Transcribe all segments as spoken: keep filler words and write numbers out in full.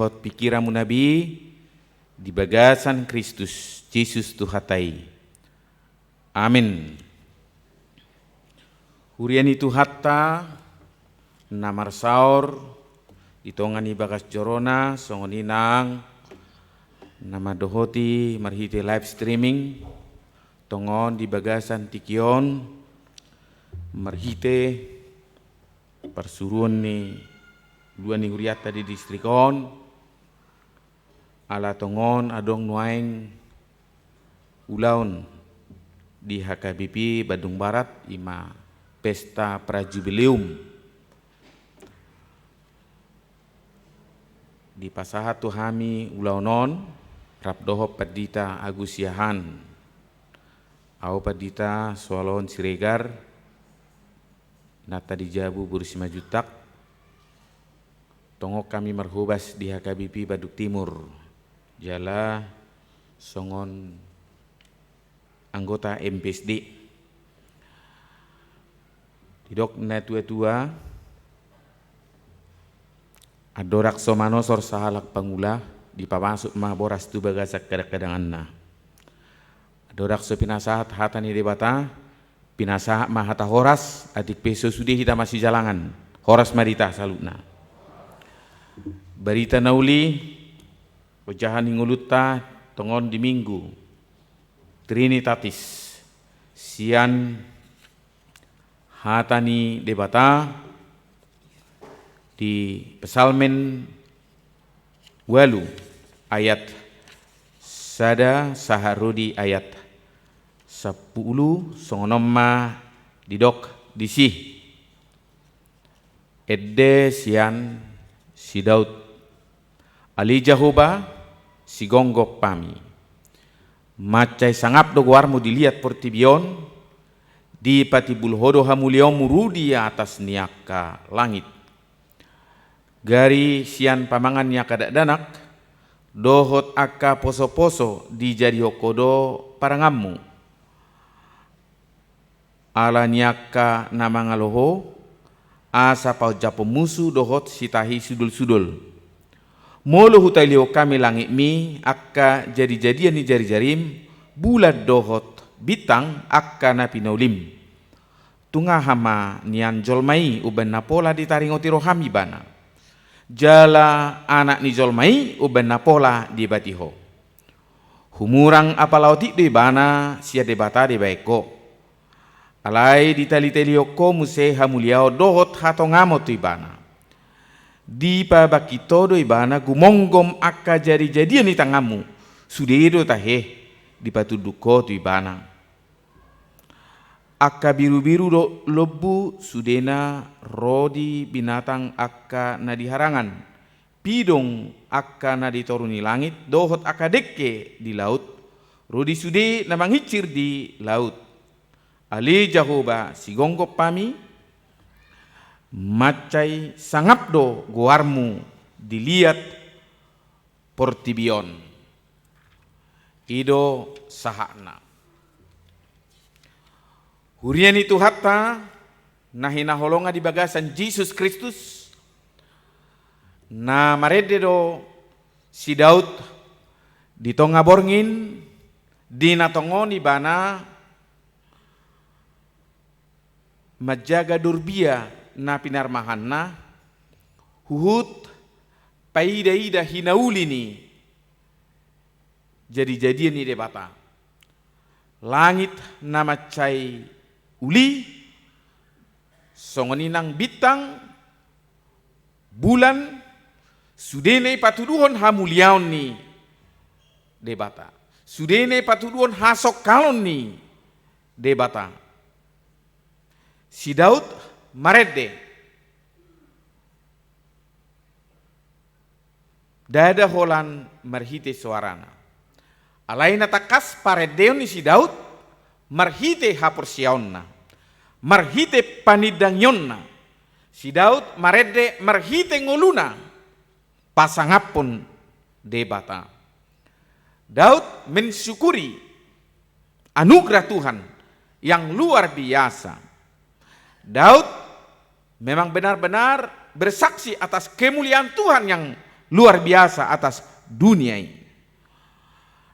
Dohot pingkiranmuna be di bagasan Kristus Jesus Tuhanta i. Amen. Huria ni Tuhanta na marsaor di tonga ni bagas joroNa, songon i nang na mandohoti marhite live streaming, tongon di bagasan tingki on, marhite parsuruon ni dua ni hurianta di distrik on, ala tongon adong nuaeng ulaon di H K B P Bandung Barat, i ma pesta prajubileum. Dipasahat tu hami ulaon on, rap dohot Pandita Agus Siahaan. Ahu Pandita Soalon Siregar, inanta di jabu boru Simanjuntak. Tongon hami marhobas di H K B P Bandung Timur, jala songon anggota M P S D. Didok na tua-tua, andorang so manosor sahalak pangula, dipamasuk ma boras tu bagasan kadang-kadanganna. Andorang so pinasahat hata ni Debata, pinasahat ma hata horas, atik pe so sude hita masijalangan. Horas ma di hita saluhutna. Barita na uli, ojahan ni ngolunta tongon di Minggu Trinitatis, sian hata ni Debata di Psalmen ualu ayat sada sahat ro di ayat sampulu, songon on ma didok disi. Ende sian si Daud. Ale Jahowa, sigomgom hami. Mansai sangap do goarmu di liat portibi on, dipatimbul ho do hamuliaonmu ro di atas ni angka langit. Gari sian pamangan ni angka dakdanak, dohot angka poso-poso dijadihon ho do paranganmu. Ala ni angka na mangalo ho, asa paonjaphon musu dohot sitahi sudol-sudol. Molo hutolihon hami langitmi angka jadi-jadian ni jari-jarim, bulan dohot bintang angka na pinaulim. Tung aha ma nian jolma i umbahen na pola ditaringoti roham ibana? Jala anak ni jolma i umbahen na pola diebati ho? Humurang apala otik do ibana sian Debata dibahen ho. Alai ditalitalihon ho muse hamuliaon dohot hatongamon tu ibana. Dipabangkit ho do ibana gumomgom angka jadi-jadian ni tanganmu, sude do tahe dipatunduk ho tu ibana. Angka birubiru do lombu sudena ro di binatang angka na di harangan, pidong angka na di toru ni langit, dohot angka dengke di laut, ro di sude na manginsir di laut. Ale Jahowa, sigomgom hami, mansai sangap do goarmu di liat portibi on. I do sahatna. Huria ni Tuhanta na hinaholongan di bagasan Jesus Kristus, na marende do si Daud di tonga borngin, di na tongon ibana manjaga dorbia na pinarmahanna, huhut paida-ida hinauli ni jadi-jadian ni Debata. Langit na mansai uli, songon i nang bintang, bulan, sudena i patuduhon hamuliaon ni Debata. Sudena i patuduhon hasongkalon ni Debata. Si Daud marende. Ndada holan marhite soarana. Alai na tangkas parendeon ni si Daud marhite haporseaonna, marhite panindangionna. Si Daud marende marhite ngoluna pasangaphon Debata. Daud mensyukuri anugerah Tuhan yang luar biasa. Daud memang benar-benar bersaksi atas kemuliaan Tuhan yang luar biasa atas dunia i.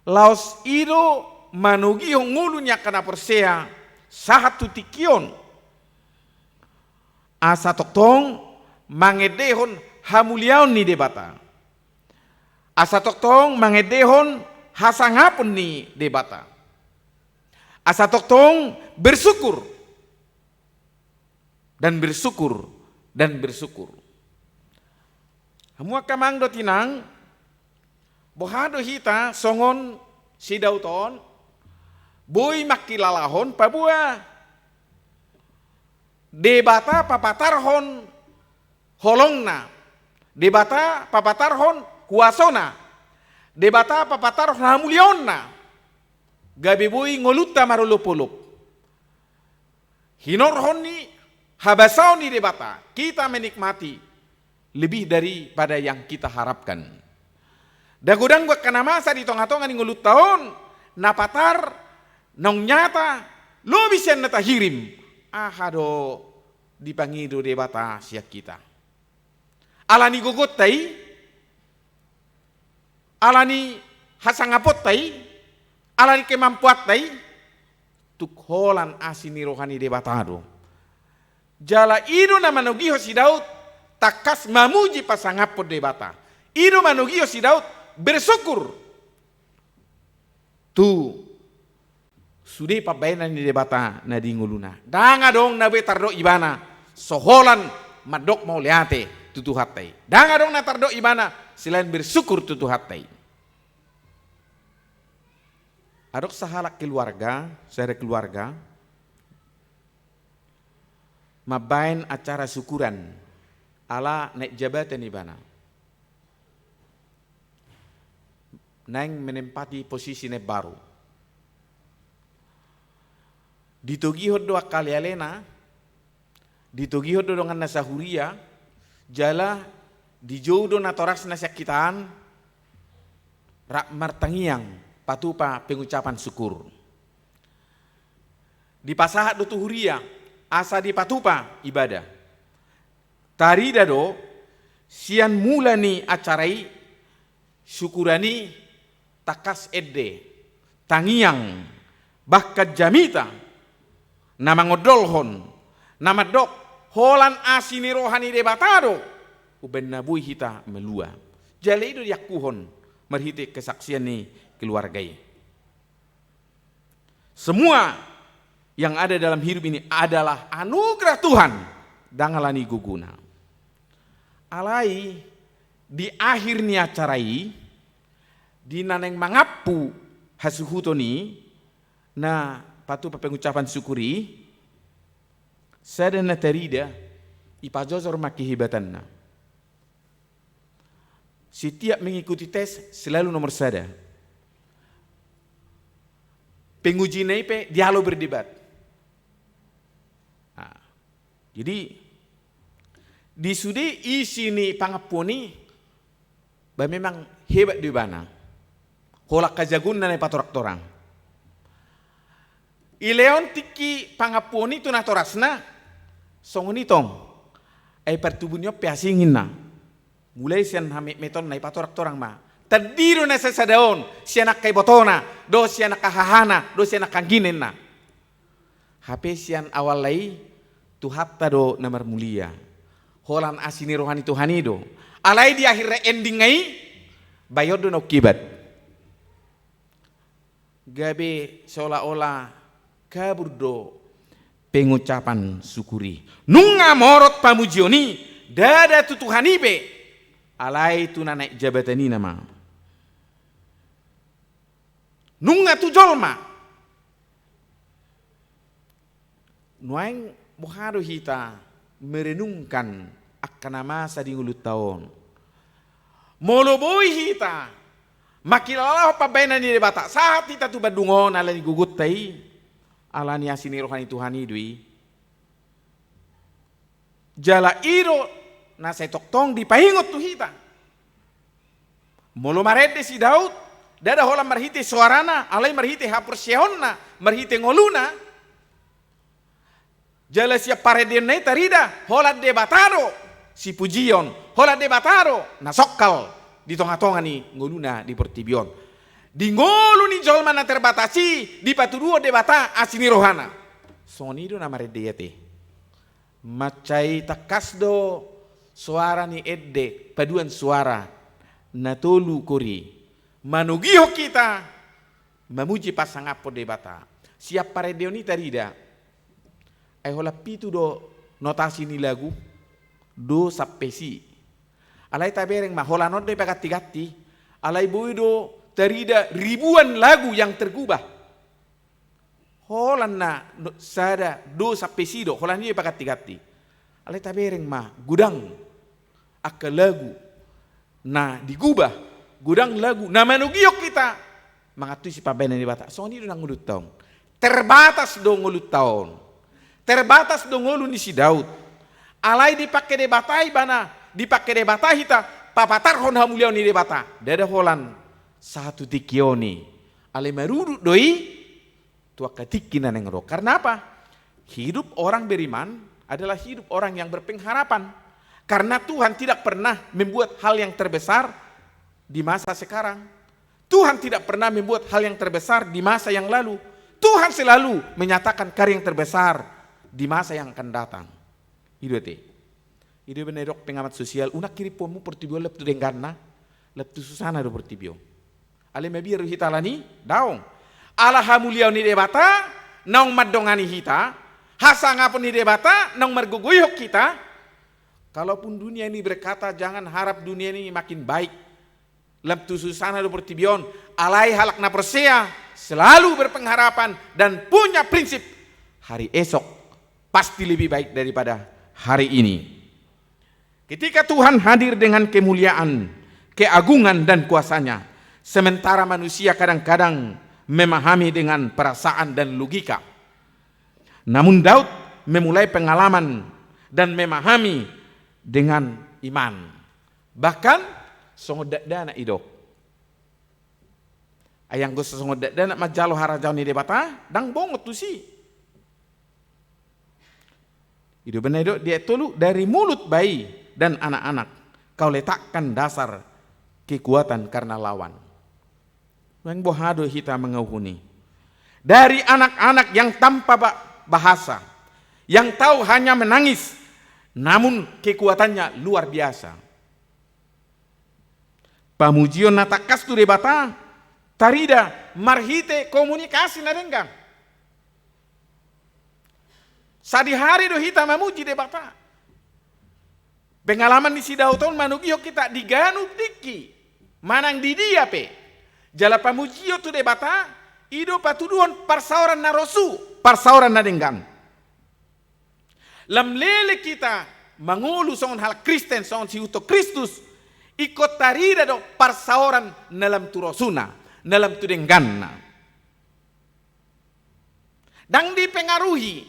Laos i do manogihon ngolu ni angka na porsea sahat tu tingki on. Asa tongtong mangendehon hamuliaon ni Debata. Asa tongtong mangendehon hasangapon ni Debata. Asa tongtong bersyukur dan bersyukur dan bersyukur. Hamu angka amang dohot inang, boha do hita songon si Daud on, boi mangkilalahon paboa Debata papatarhon holongna, Debata papatarhon kuasona, Debata papatarhon hamuliaonna, gabe boi ngolunta marolopolop. Hinorhon ni habasaon ni Debata, kita menikmati lebih daripada yang kita harapkan. Dagodang angka na masa di tongatonga ni ngolunta on, na patar, naung nyata, lobi sian na tahirim. Aha do dipangido Debata sian hita? Ala ni gogonta i, ala ni hasangaponta i, ala ni kemampuanta i, tung holan asi ni roha ni Debata do. Jala i do na manogihon si Daud tangkas mamuji pasangaphon Debata. I do manogihon si Daud bersyukur tu sude pambahenan ni Debata na di ngoluna. Ndang adong na boi tardok ibana so holan mandok mauliate tu Tuhanta i. Ndang adong na tardok ibana selain bersyukur tu Tuhanta i. Adong sahalak keluarga, sada keluarga, mambahen acara syukuran ala naik jabatan ibana. Naeng menempati posisi na baru. Ditogihon do angka alealena, ditogihon do donganna sahuria, jala dijou do natorasna sian hita an, rap martangiang patupa pengucapan syukur. Dipasahat do tu huria, asa dipatupa ibadah. Tarida do, sian mula ni acara i, syukuran i tangkas ende, tangiang, bahkan jamita, na mangondolhon, na mandok, holan asi ni roha ni Debata do, umbahen na boi hita malua. Jala i do diakuhon, marhite kesaksian ni keluarga i. Semua yang ada dalam hidup ini adalah anugerah Tuhan, ndang ala ni gogona. Alai di akhir ni acara i, di na naeng mangampu hasuhuton i, na patupa pengucapan syukur i, sada na tarida, dipajojor ma kehebatanna. Setiap mengikuti tes selalu nomor sada. Pengujina i pe dialo berdebat. Nah, jadi di sude isi ni pangampuon i, ba memang hebat do ibana. Holan hajagoonna na dipatorang-torang. Dilehon tingki pangampuon i tu natorasna, songon i tong. Ai partubu ni on pe asing ninna. Mulai sian hametmeton na dipatorang-torang ma. Tandi do na sasada on, sian angka ibotona, dohot sian angka hahana, dohot sian angka anggina ninna. Hape sian awalna i, Tuhanta do na marmulia. Holan asi ni roha ni Tuhan i do. Alai di akhir endingna i, bahen do na ungkebat. Gabe seolah-olah kabur do pengucapan syukur i. Nunga morot pamujion i, ndada tu Tuhan i be, alai tu na naek jabatan i nama. Nunga tu jolma. Nuaeng boha do hita merenungkan angka na masa di ngolunta on. Molo boi hita mangkilalahon pambahenan ni Debata, sahat hita tu bandung on ala ni gogonta i, ala ni asi ni roha ni Tuhan i do i. Jala i do na sai tongtong dipaingot tu hita. Molo marende si Daud, ndada holan marhite soarana, alai marhite haporseaonna, marhite ngoluna. Jala sian parendeonna i tarida, holan Debata do sipujion, holan Debata do na songkal, di tonga-tonga ni ngoluna di portibi on. Di ngolu ni jolma na terbatas i dipatuduhon Debata asi ni rohana. Songon i do na marende i ate. Mansai tangkas do soara ni ende, paduan soara na tolu kori manogihon hita mamuji pasangaphon Debata. Sian parendeon i tarida, ai holan pitu do notasi ni lagu, do sampe si. Alai tabereng ma, holan on do ipaganti-ganti, alai boi do tarida ribuan lagu yang tergubah. Holan na no-, sada, do sampe si do, holan i ipaganti-ganti. Alai tabereng ma, godang angka lagu na digubah, godang lagu na manogihon hita mangantusi pambahenan ni Debata. Songon i do nang ngolunta on. Terbatas do ngolunta on. Terbatas do ngolu ni si Daud. Alai dipangke Debata ibana, dipangke Debata hita papatarhon hamuliaon ni Debata. Ndada holan sahat tu tingki on i. Alai marudut do i tu angka tingki na naeng ro. Karena apa? Hidup orang beriman adalah hidup orang yang berpengharapan. Karena Tuhan tidak pernah membuat hal yang terbesar di masa sekarang. Tuhan tidak pernah membuat hal yang terbesar di masa yang lalu. Tuhan selalu menyatakan karya yang terbesar di masa yang akan datang. I do ate. I do umbahen na didok pengamat sosial, unang hirimponmu portibi on lam tu dengganna, lam tu susana do portibi on. Alai mabiar do hita ala ni i? Daong. Ala hamuliaon ni Debata naung mandongani hita, hasangapon ni Debata naung margogoihon hita. Kalaupun dunia ini berkata, "Jangan harap dunia ini makin baik," lam tu susana do portibi on, alai halak na porsea selalu berpengharapan dan punya prinsip, hari esok pasti lebih baik daripada hari ini. Ketika Tuhan hadir dengan kemuliaan, keagungan, dan kuasa-Nya, sementara manusia kadang-kadang memahami dengan perasaan dan logika. Namun Daud memulai pengalaman dan memahami dengan iman. Bahkan songon dakdanak didok. Ai anggo so songon dakdanak manjalo harajaon ni Debata, ndang bongot tusi. I do umbahen na didok di ayat tolu, "Dari mulut bayi dan anak-anak Kau letakkan dasar kekuatan karena lawan." Naeng boha do hita mangauhon i? Dari anak-anak yang tanpa ba-, bahasa, yang tahu hanya menangis, namun kekuatannya luar biasa. Pamujion na tangkas tu Debata tarida marhite komunikasi na denggan. Sadihari do hita mamuji Debata. Pengalaman ni si Daud on manogihon hita di ganup tingki, manang di dia pe. Jala pamujion tu Debata, i do patuduhon parsaoran na rosu, parsaoran na denggan. Lam leleng hita mangolu songon halak Kristen, songon siihuthon Kristus, ingkon tarida do parsaoran na lam tu rosuna, na lam tu dengganna. Ndang dipengaruhi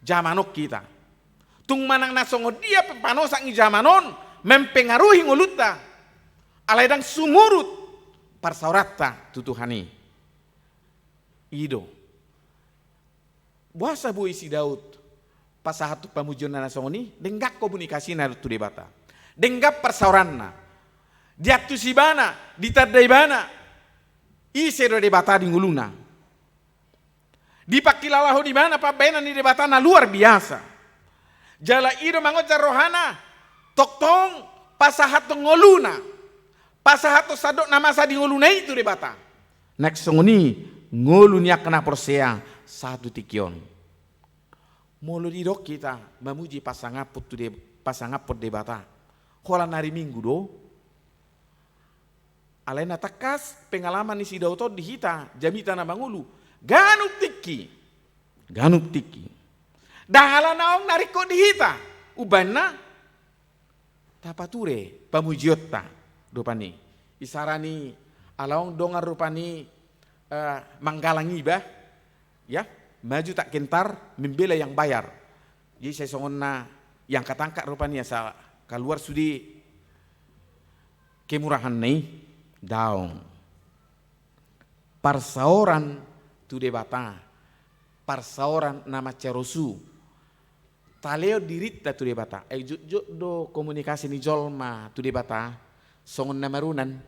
jaman on hita. Tung manang na songon dia pe panosak ni jaman on mempengaruhi ngolunta, alai ndang sumurut parsaoranta tu Tuhan i. I do. Boasa boi si Daud pasahathon pamujionna na songon i? Denggan komunikasina tu Debata. Denggan parsaoranna. Diantusi ibana, ditanda ibana ise do Debata di ngoluna. Dipangkilalahon ibana pambahenan ni Debata na luar biasa. Jala i do mangonjar rohana, tongtong pasahathon ngoluna, pasahathon sandok na masa di ngoluna i tu Debata. Naeng songon i ngolu ni angka na porsea sahat tu tingki on. Molo didok hita mamuji pasangaphon tu De-, pasangaphon Debata, holan ari Minggu do. Alai na tangkas pengalaman ni si Daud on di hita jamita na mangolu ganup tingki. Ganup tingki. Ndang ala naung na ringkot di hita, umbahen na tapature pamujionta rupani. Isarani ala naung dongan rupani, eh, manggalang iba, ya, maju tak gentar, membela yang bayar. Jadi sai songon na iangkat-angkat rupani asa kaluar sude kemurahanna i. Daong. Parsaoran tu Debata, parsaoran na mansai rosu. Talehon dirinta tu Debata. Ai jotjot do komunikasi ni jolma tu Debata Songon na marunan,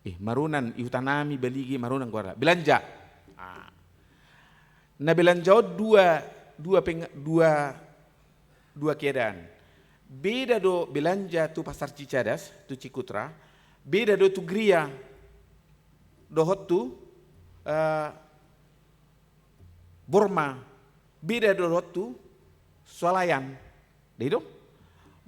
eh, marunan i hutanami, Baligi, marunan goarna. Belanja. Ah. Na belanja on dua, dua peng-, dua, dua keadaan. Beda do belanja tu Pasar Cicadas, tu Cikutra, beda do tu Gria, dohot tu, eh, Borma, beda do dohot tu Swalayan. Dai do?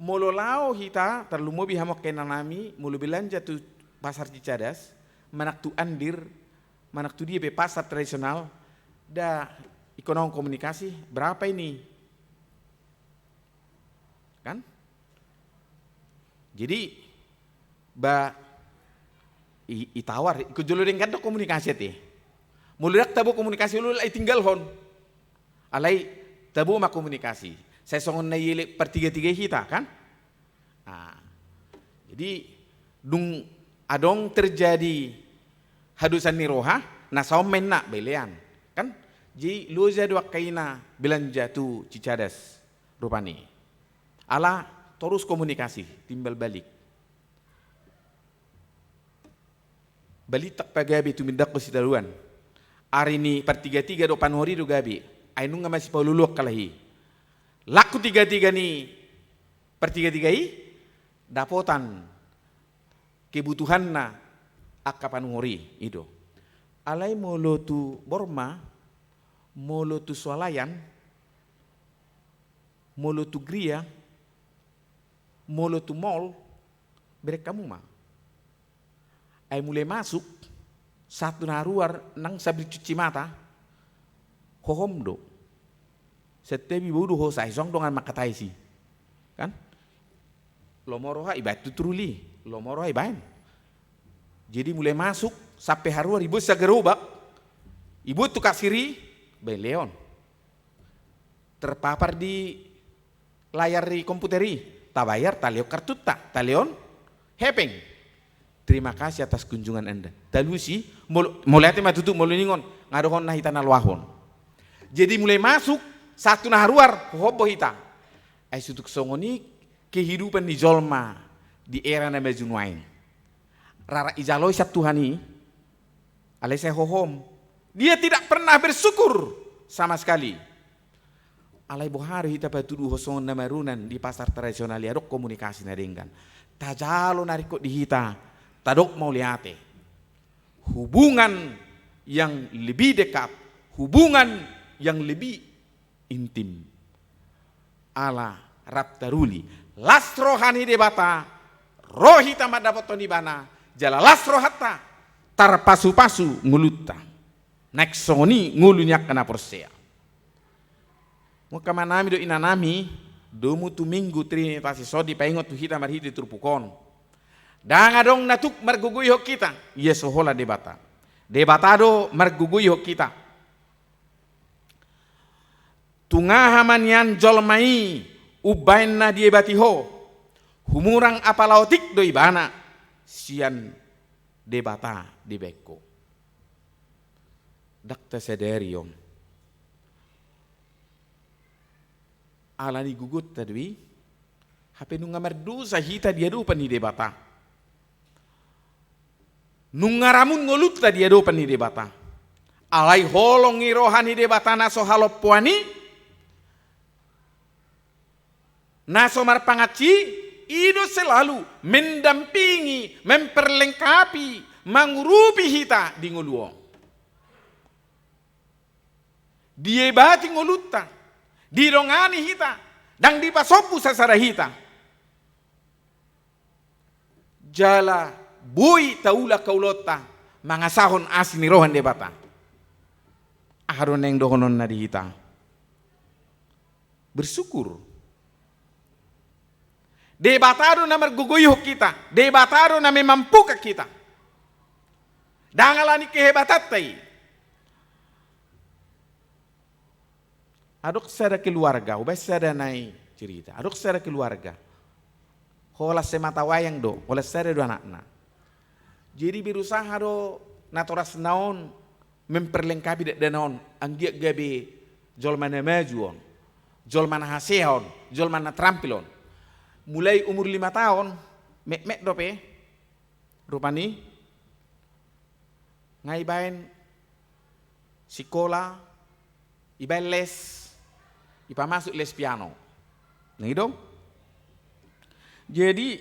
Molo laho hita, tarlumobi hamu angka inanami, molo belanja tu Pasar Cicadas, manang tu Andir, manang tu dia pe pasar tradisional, da ingkon adong komunikasi, berapa ini? Kan? Jadi, ba, i, itawar, ingkon jolo denggan do komunikasi ate. Molo ndang tabo komunikasi, olo, alai tinggalhon. Alai tabo ma komunikasi. Sai songon na ielek partiga-tiga i hita, kan? Ah. Jadi, dung adong terjadi hadosan ni roha, na saon ma inna, belean. Kan? Jadi, loja do angka ina belanja tu Cicadas, rupani. Ala torus komunikasi, timbal balik. Balitak pe gabe tumindangkon sitadoan. Ari ni partiga-tiga do panuhor i do gabe. Ai nunga masipaolo-oloan halak i. Laku tiga-tiga ni partiga-tiga i, dapotan kebutuhanna angka panuhor i, i do. Alai molo tu Borma, molo tu Swalayan, molo tu Gria, molo tu mall, bereng hamu ma. Ai mulai masuk, sahat tu na haruar, nang sabri cuci mata, hohom do. Setiap ibau do hosa, ai songon dongan mangkatai si. Kan? Lomo roha ibaen tu truli, lomo roha ibaen. Jadi mulai masuk, sampe haruar, ibuat sagerobak, ibuat tu kasir i, baen lehon. Terpapar di layar di komputer i, tabayar, talehon kartunta, talehon hepeng. Terima kasih atas kunjungan Anda. Talusi, mol-, mauliate ma tutu, molo ningon, nga dohonon na hita na loahon. Jadi mulai masuk, sahat tu na haruar, hohom do hita. Ai sutuk songon i kehidupan ni jolma di era na maju nuaeng. Rara ijalo i sian Tuhan i, alai sai hohom. Dia tidak pernah bersyukur sama sekali. Alai boha do hita patuduhon songon na marunan di pasar tradisional i, adong komunikasi na denggan. Tajalo na ringkot di hita, tadok mauliate. Hubungan yang lebih dekat, hubungan yang lebih intim. Ala rap taruli. Las roha ni Debata, ro hita mandapothon Ibana, jala las rohanta, tarpasupasu ngolunta. Naeng songon i ngolu ni angka na porsea. Angka amanami dohot inanami, domu tu Minggu Trinitatis on dipaingot tu hita marhite turpuk on. Ndang adong na tuk margogoihon hita, ia so holan Debata. Debata do margogoihon hita. Tung aha ma nian jolma i umbahen na diebati ho, humurang apala otik do ibana, sian Debata dibaen ho. Ndang tasadari on. Ala ni gogonta do i, hape nunga mardosa hita di adopan ni Debata. Nunga ramun ngolunta di adopan ni Debata. Alai holong ni roha ni Debata na so halompoan i, na so marpangansi i, i do selalu mendampingi, memperlengkapi, mangurupi hita di ngolu on. Diebati ngolunta, didongani hita, ndang dipasombu sasada hita. Jala boi taula angka ulaonta mangasahon asi ni roha ni Debata. Aha do naeng dohononna di hita? Bersyukur. Debata do na margogoihon hita, Debata do na memampukan hita. Ndang ala ni kehebatanta i. Adong sada keluarga, hubaen sada nai cerita. Adong sada keluarga. Holan sematawayang do, holan sada do anakna. Jadi berusaha do natorasna on memperlengkapi dakdana on, anggiat gabe jolma na maju on, jolma na hasea on, jolma na terampil on. Mulai umur lima taon, metmet dope, rupani nga ibaen sikola, ibaen les, ipamasuk les piano. Nang i do. Jadi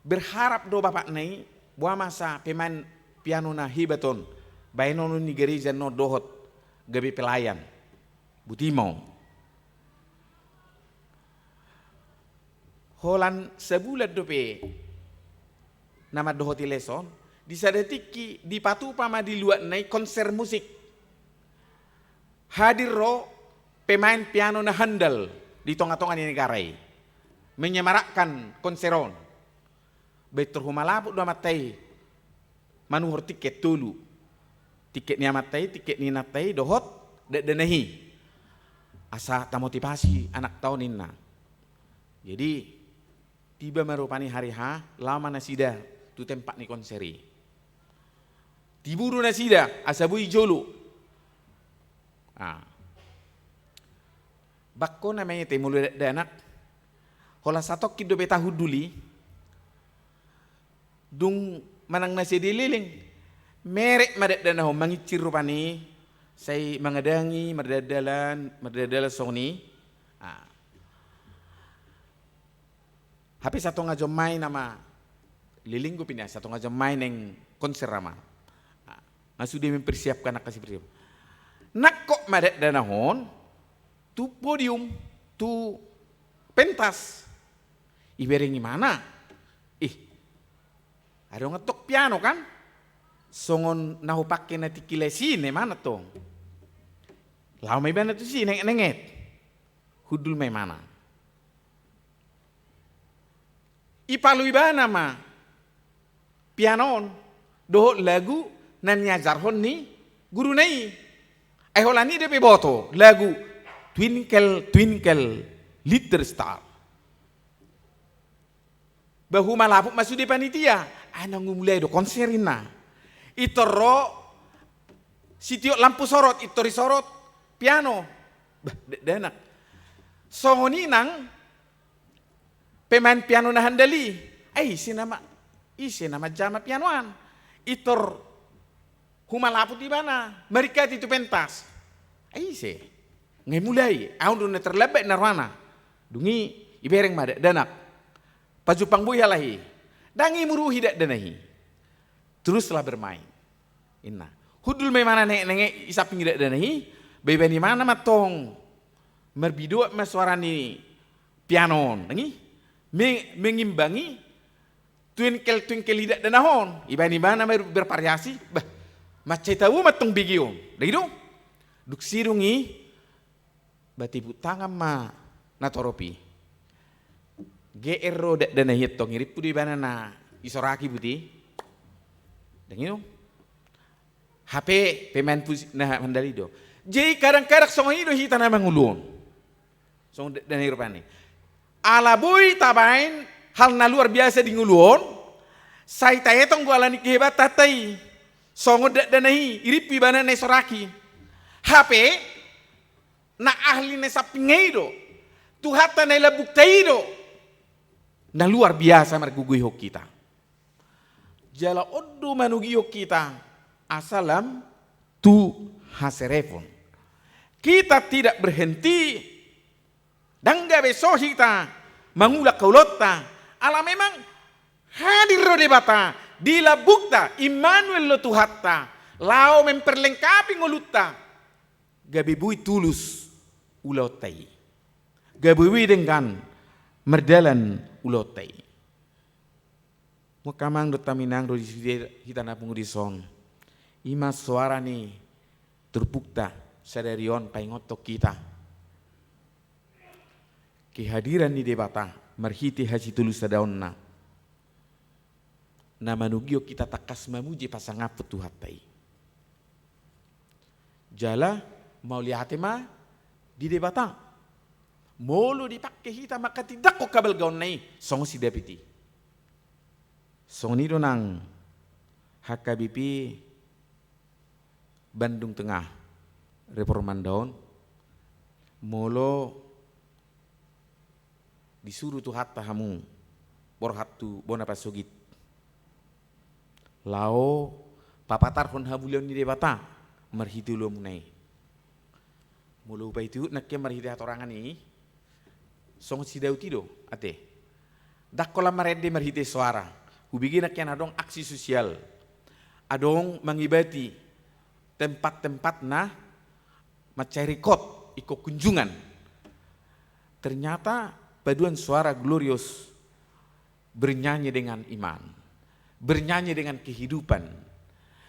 berharap do bapakna i, boha masa pemain piano na hebat on, baenon ni gereja on dohot gabe pelayan. Buti ma on. Holan sabulan dope na mandohoti les on, di sada tingki dipatupa ma di luatna i konser musik. Hadir ro pemain piano na handal di tonga-tonga ni negara i, menyemarakkan konser on. Baen tor humalaput do amanta i manuhor tiket tolu. Tiket ni amanta i, tiket ni inanta i, dohot dakdanak i. Asa tamotivasi anakta on, ninna. Jadi tiba ma rupani hari H, laho ma nasida tu tempat ni konser i. Tibu do nasida, asa boi jolo. Ah. Bangko na mete molo dakdanak. Holan satongkin dope tahundul i. Dung manang na sede leleng, merek ma dakdanak on mangincir rupani, sai mangadangi, mardalan-dalan, mardalan-dalan songon i. Ah. Hape satonga jom ma i nama leleng, gopi na satonga jom ma i naeng konser ama. Ah. Nga sude mempersiapkan angka sipersiap. Nangkok ma dakdanak on tu podium, tu pentas. Ibereng ibana. Ih, adong antong piano kan? Songon na hupake na tingki les i, ninna ibana antong. Laho ma ibana tusi, nenget-nenget. Hundul ma ibana. Ipalo ibana ma piano on dohot lagu na niajarhon ni guruna i. Ai holan i dope iboto lagu Twinkle Twinkle Little Star. Ba humalaput ma sude panitia, ai naeng humulai do konser, ninna. Pintor ro sitiop lampu sorot, pintor disorot piano. Bah, dakdanak. Songon i nang pemain piano na handal i. Ai ise nama, ise nama jama pianoan. Pintor humalaput ibana, maringkati tu pentas. Ai ise? Nga mulai, ahu do na terlambat ninna rohana. Dung i ibereng ma dakdanak. Pajumpang boi halak i. Ndang imuruhi dakdanak i. Teruslah bermain, ninna. Hundul ma ibana nenget-nenget i samping dakdanak i, ba ibaen ibana ma antong. Marbidoan ma suara ni piano on, nang i. Me-, mengimbangi twinkle twinkle i dakdanak on. Ibaen ibana ma ber-, bervariasi, bah, mansai tabo ma antong bege on. Ndang i do. Dung sidung i, ba tepuk tangan ma natorop i. Geer ro dakdanak i antong, irimpu do ibana na isoraki buti. Ndang i do. Hape pemain pusi-, na handal i do. Jadi kadang-kadang songon i do hita na mangolu on. Songon dakdanak i rupani. Ala boi tabaen hal na luar biasa di ngolu on, sai taetong do ala ni kehebatanta i. Songon dakdanak i, irimpu ibana na isoraki. Hape na ahli na sampingna i do, Tuhanta na i lambungta i do na luar biasa margogoihon hita. Jala on do manogihon hita asa lam tu haserepon. Kita tidak berhenti, ndang gabe so hita mangulak ulaonta, ala memang hadir do Debata di lambungta, Immanuel do Tuhanta, laho memperlengkapi ngolunta. Gabe boi tulus ulaonta i. Gabe boi denggan mardalan ulaonta i. Molo amang dohot inang, ro di sude hita na pungu dison, i ma soara ni turpukta sadari on paingothon hita kehadiran ni Debata marhite hasitolusadaonna. Na manogihon hita tangkas mamuji pasangaphon Tuhanta i. Jala mauliate ma di Debata. Molo dipangke hita manghatindanghon habalgaonna i songon si David i. Songon i do nang H K B P Bandung Tengah, Reformanda on, molo disuru Tuhanta hamu borhat tu bona pansogit, laho papatarhon hamuliaon ni Debata marhite ulaonmuna i. Molo hupaihutihut nangkin marhite hatorangan i, songon si Daud i do ate. Ndang holan marende marhite soara, hubege nangkin adong aksi sosial, adong mangibati tempat-tempat na mansai ringkot ingkon kunjungan. Ternyata paduan soara glorious, bernyanyi dengan iman, bernyanyi dengan kehidupan,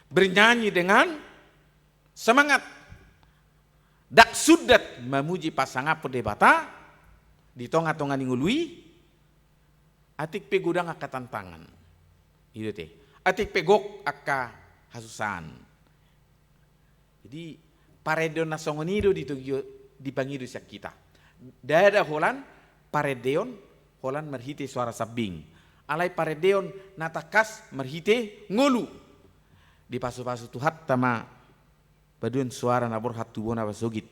bernyanyi dengan semangat. Ndang sundat mamuji pasangaphon Debata di tonga-tonga ni ngolu i, atik pe godang angka tantangan. I do ate. Atik pe gok angka hasusaan. Jadi, parendeon na songon i do ditogihon, dipangido sian hita. Ndada holan parendeon holan marhite soara sambing. Alai parendeon na tangkas marhite ngolu. Dipasupasu Tuhanta ma paduan soara na borhat tu bona pasogit.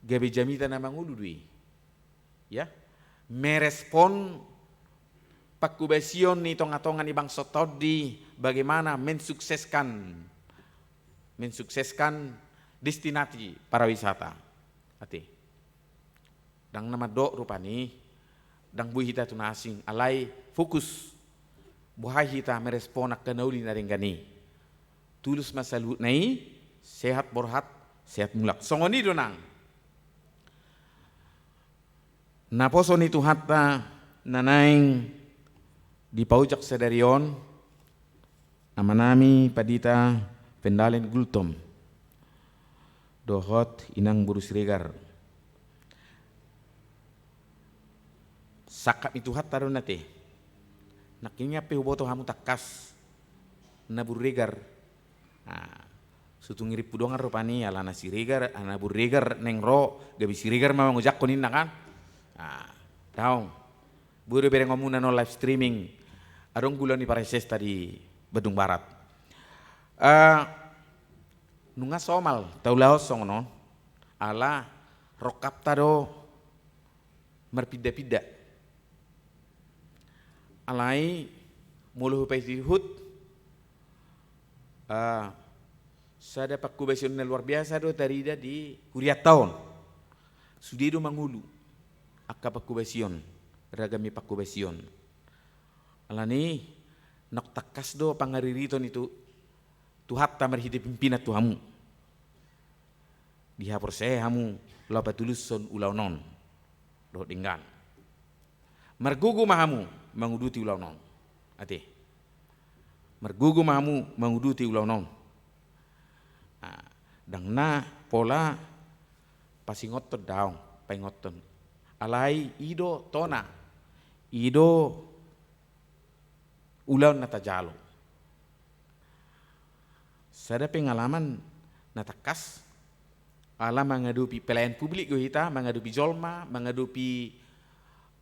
Gabe jamita na mangolu do i. Ya. Merespon panghubasion ni tonga-tonga ni bangso Tondi, bagaimana mensukseskan, mensukseskan destinasi pariwisata. Ate. Ndang na mandok rupani, ndang boi hita tu na asing, alai fokus. Boha hita merespon angka na uli na denggan i. Tulus ma saluhutna i, sehat borhat, sehat mulak. Songon i do nang. Naposo ni Tuhanta na naeng dipaojak sadari on, amanami Pandita Pendalen Gultom dohot inang boru Siregar. Sangkap ni Tuhanta do na ate. Nangkiningan pe huboto hamu tangkas na boru Regar. Nah, so tung irimpu dongan rupani, alana Siregar, alana boru Regar naeng ro, gabe Siregar ma mangojakhon ninna kan. Nah, daong. Boi do berengonmuna on live streaming. Adong gulao ni paresesta di Bandung Barat. Eh, nunga somal taulahon songon on. Ala rongkapta do marpinda-pinda. Alai molo hupaihutihut, ah, sada panghubasion na luar biasa do tarida di hurianta on. Sude do mangolu angka panghubasion, ragam ni panghubasion. Alani, naung tangkas do pangaririton i tu Tuhanta marhite pimpinan tu hamu. Dihaporseai hamu laho patulushon ulaon on dohot denggan. Margogo ma hamu manguduti ulaon on. Ate. Margogo ma hamu manguduti ulaon on. Nah, ndang na pola pasingothon daong, paingothon. Alai i do tona, i do ulaon na tajalo. Sada pengalaman na tangkas, ala mangadopi pelayan publik do hita, mangadopi jolma, mangadopi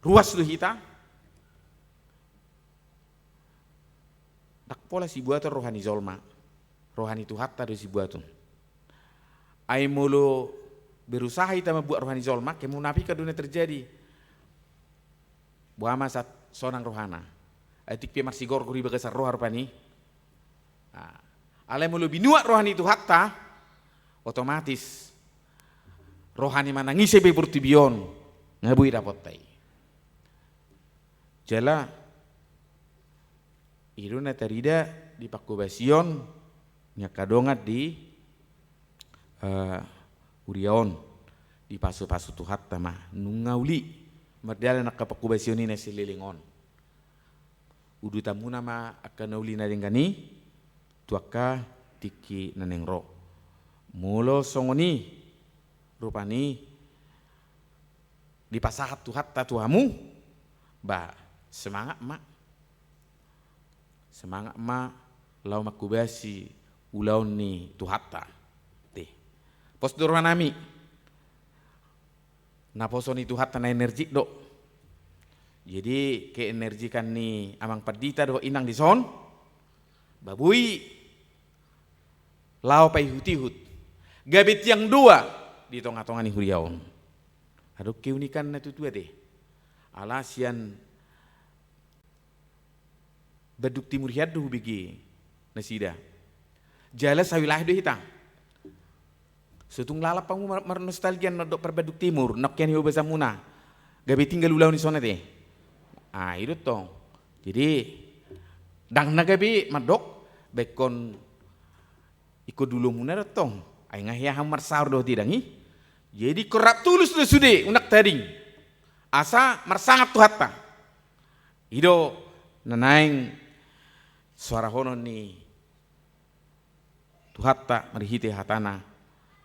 ruas do hita. Ndang pola sibuaton roha ni jolma, roha ni Tuhanta do sibuaton. Ai molo berusaha hita mambuat roha ni jolma, kemunafikan do na terjadi. Boha ma sahat sonang rohana. Atik pe marsigorgor i bagasan roha rupani. Nah, alai molo binuat roha ni Tuhanta, otomatis roha ni manang ise pe portibi on nga boi dapotta i. Jala i do na tarida di panghobasion ni angka dongan di, eh, huria on, dipasupasu Tuhanta ma nunga uli mardalan angka panghobasion i na saleleng on. Udutanmuna ma angka na uli na denggan i tu angka tingki na naeng ro. Molo songon i rupani dipasahat Tuhanta tu hamu, ba, semangat ma. Semangat ma laho manghobasi ulaon ni Tuhanta. Te. Pos do rohanami. Naposo ni Tuhanta na energik do. Jadi, keenergikan ni Amang Pandita dohot Inang dison, ba boi laho paihutihut. Gabe tiang dua di tongatonga ni huria on. Adong keunikanna tutu ate. Ala sian Bandung Timur hian do hubege nasida. Jala sawilayah do hita. So tung lalap hamu mar-, marnostalgia na mandok parbandung Timur, nangkin hian hihobasanmuna. Gabe tinggal ulaon i songon i ate. Ah, i do tong. Jadi, ndang na gabe mandok, baen ingkon dulomuna do tong. Ai nga hea hamu marsaor dohot i, ndang i. Jadi, ingkon rap tulus do sude, unang tading. Asa marsangap Tuhanta. I do na naeng soarahonon ni Tuhanta marhite hatana,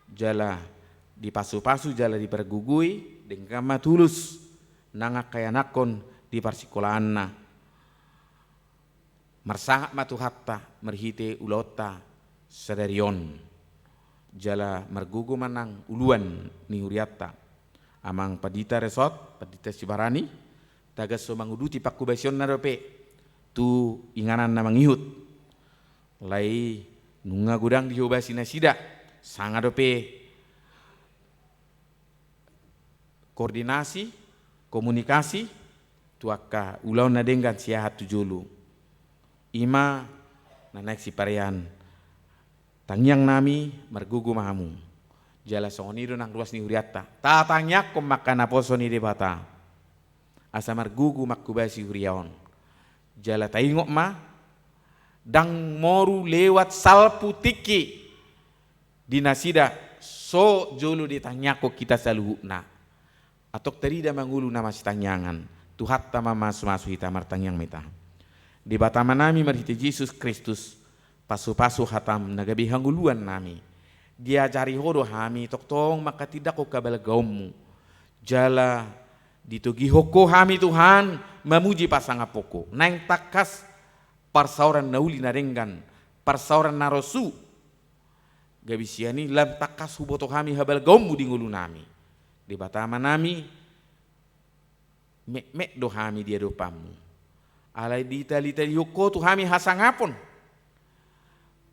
jala dipasupasu, jala dipargogoi, denggan ma tulus nang angka ianakhon di parsikolaanna. Marsangap ma Tuhanta marhite ulaonta sadari on. Jala margogo ma nang uluan ni hurianta. Amang Pandita Resort, Pandita Sibarani, tagan so manguduti panghobasionna dope tu inganan na mangihut. Alai nunga godang dihobasi nasida, sanga dope koordinasi, komunikasi, tu angka ulaon na denggan siahat tu jolo. I ma na naeng siparean tangiang nami, margogo ma hamu. Jala songon i do nang ruas ni hurianta. Tatangiangkon ma angka naposo ni Debata. Asa margogo manghobasi huria on. Jala taingot ma, ndang moru lewat salpu tingki di nasida so jolo ditangiangkon hita saluhutna. Antong tarida ma ngolu na masitangiangan, Tuhanta ma mamasumasu hita. Martangiang ma hita. Debata Amanami marhite Jesus Kristus, pasupasu hatam na gabe hangoluan nami. Diajari Ho do hami tongtong manghatindanghon habalgaonMu. Jala ditogihon Ho hami Tuhan mamuji pasangaphon Ho. Naeng tangkas parsaoran na uli na denggan, parsaoran na rosu. Gabe sian i lam tangkas huboto hami habalgaonMu di ngolunami. Debata Amanami, metmet do hami di adopanMu. Alai ditalitalihon Ho tu hami hasangapon.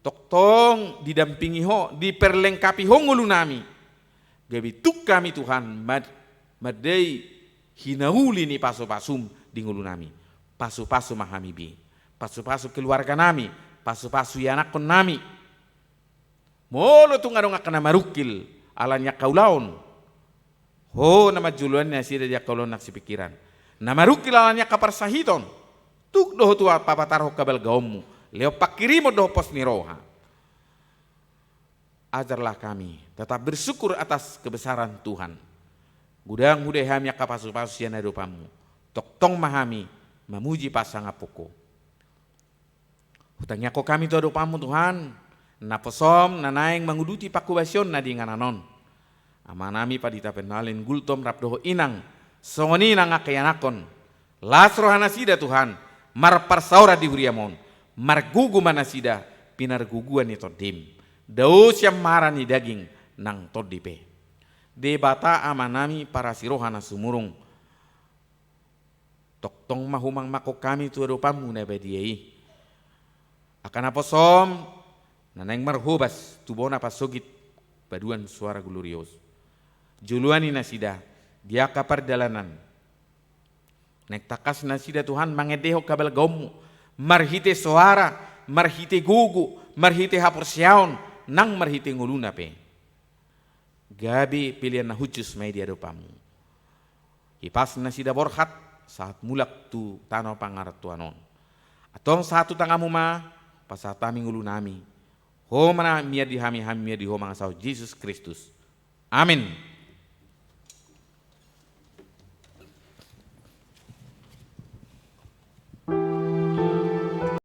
Tongtong didampingi Ho, diperlengkapi Ho ngolunami. Gabe tung hami Tuhan mad-, mandai hinauli ni pasupasuM di ngolunami. Pasupasu ma hami be. Pasupasu keluarganami, pasupasu ianakhonnami. Molo tung adong angka na marungkil ala ni angka ulaon, Ho na manjoloani nasida di angka ulaon na sipingkiran. Na marungkil ala ni angka parsahiton, tuk do Ho tu papatarhon habalgaonMu, lehon panghirimon dohot pos ni roha. Ajarlah kami tetap bersyukur atas kebesaran Tuhan. Godang hudahi hami angka pasupasu sian adopanMu. Tongtong ma hami mamuji pasangaphon Ho. Hutangiangkon hami tu adopanMu Tuhan, naposoM na naeng manguduti panghobasionna di inganan on. Amanami Pandita Pennalin Gultom rap dohot inang, songon i nang angka ianakhon. Las rohanasida Tuhan, marparsaoran di huriaM on, margogo ma nasida pinargogoan ni TondiM. Dao sian marana ni daging nang tondi pe. Debata Amanami parasi roha na sumurung, tongtong ma humangaphon hami tu adopanMu na badia i. Angka naposoM na naeng marhobas tu bona pasogit paduan suara glorios. Joloani nasida di angka pardalanan. Naeng tangkas nasida Tuhan mangendehon habalgaonMu marhite soara, marhite gogo, marhite haporseaon, nang marhite ngoluna pe. Gabe pelean na hushus ma i di adopanMu. Hipas nasida borhat sahat mulak tu tano pangarantoan on. Antong sahat tu tanganMu ma pasahat hami ngolunami. Ho ma na mian di hami, hami mian di Ho mangasahon Jesus Kristus. Amen.